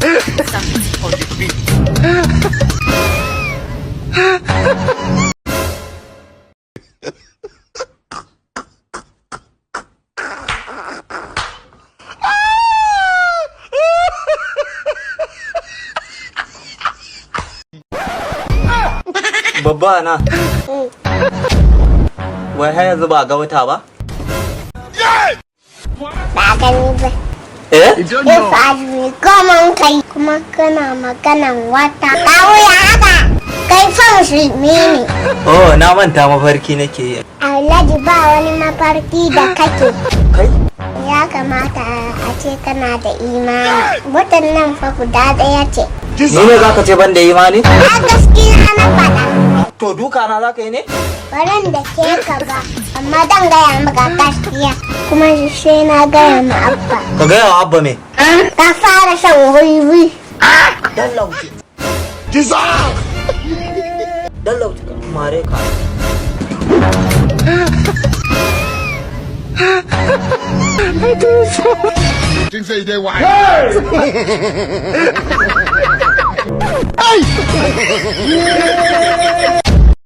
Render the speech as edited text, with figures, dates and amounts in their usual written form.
Santi on the beat. Babba na. Wai har yanzu ba a ga wata ba? Ba gani ba. Eh? Yau fa azumi goman kai kuma kana maganan wata. Kawo ya haka kai fa musulmi ne. Oh, na manta mafarki nake yi. Alhaji, ba wani mafarki da kake. Kai? Ya kamata a ce kana da imani. Watan nan fa guda ɗaya ce. Ni ne zaka ce ban da imani? A gaskiya na faɗa. To, duka na zaka yi ne? Baran da ke ka ba, amma dan gaya maka gaskiya. Kuma sai na gaya ma Abba. Ka gaya wa Abba me? Ka fara shan wiwi. Dallauci. Dallauci ka mare ka. Things say they wise. Hey!